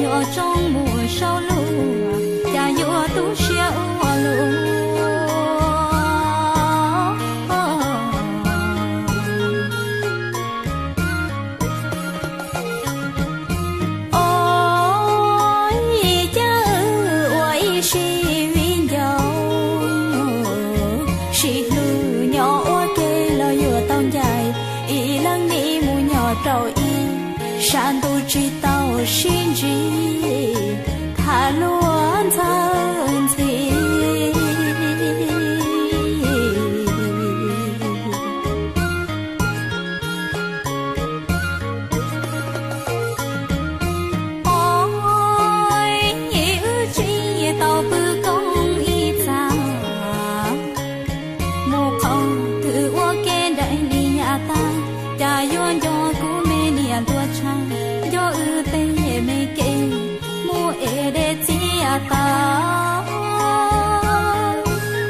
Yuav tsoo mus saum luag, cas yuav tu siab ua luaj. Os, cas wb ua ib sim viv ncaus, sib hlub nyob ua ke los yuav tau ncaim, ib leeg nim mus nyob rau ib sab ntuj tsis tau sib ntsib, tham luag ntxhawb ntxhi. Os, wb tsis tau pw koob ib txaj, mus qhov twg ua ke nraim li yav tag, cas yuav nco kuv me niam ntuj tshaj, nco wb tej me kev mus ev dej txias taws,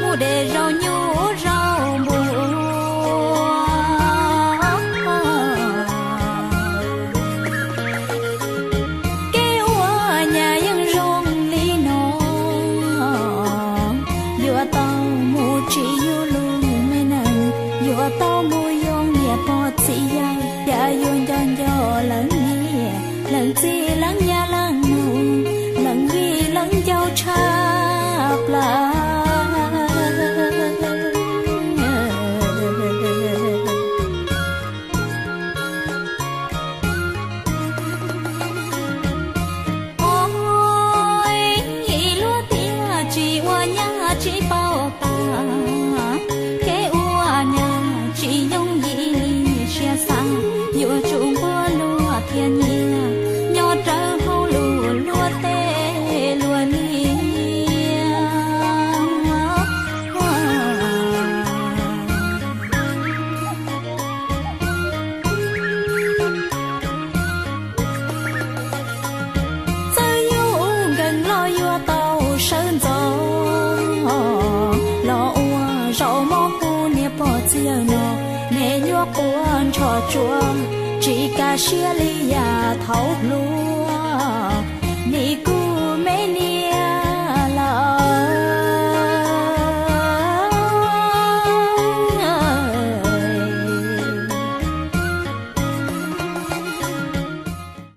mus de zaub nyuj zaub npua. Kev ua nyab yeej zoo li no, yuav tau mus tsim yuav luag me nees, yuav tau mus yoo niam pog txiv yawg, cas yuav nco nco leej niam leej txiv leej nyab leej nus, leej vij leej ncaus tshaj plaws. Os, luag tias tsis ua nyab tsis paub tas, kev ua nyab tsis yooj yim li siab xav, yuav tsum nquag luag thiab nyiam, nyob rawv hauv lus luag tej luag niam. Txawm yus nkees los yuav tau sawv ntxov, los ua zaum mob hu niam pog txiv yawg no, me nyuam quaj ntsho tsuag, tsis kaj siab li yam thaum hlub.